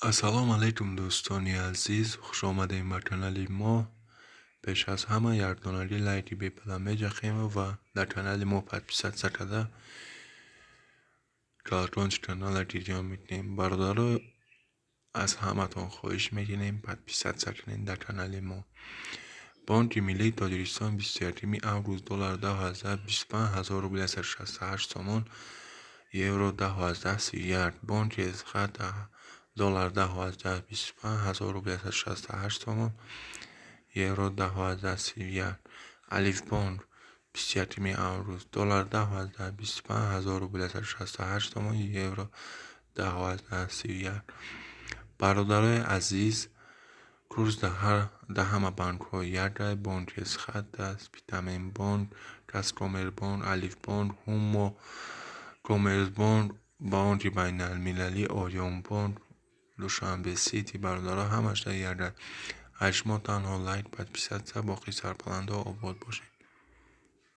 Ассалому алайкум, дӯстони азиз, хушомадем ба канали мо. Пеш аз ҳама якдонаги лайки бепала меҷахем ва дар канали мо подписаться карда, колокольчик канала гирён мекунем. Бародаро, аз ҳаматон хоҳиш мекунем, подписаться кунед дар канали мо. Бонки миллии Тоҷикистон 21 август: доллар 10,25 ҳазор рубл 168 сомон, евро 10,31. Бонки Эсхат: доллар 10,25 ҳазор рубл 168 сомон, евро 10,31. Алифбонк 21 август: доллар 10,25 ҳазор рубл 168 сомон, евро 10,31. Бародарои азиз, курс дар ҳама банкҳо якай: Бонки Эсхат, Спитаменбонк, Казкоммербонк, Алифбонк, Ҳумо, Коммерсбонк, Бонки байналмилалӣ, Ориёнбонк, Душанбе Сити. Бародаро, ҳамаш дар якай. Аз шумо танҳо лайк, подписаться. Боқӣ сарбаланду обод бошед.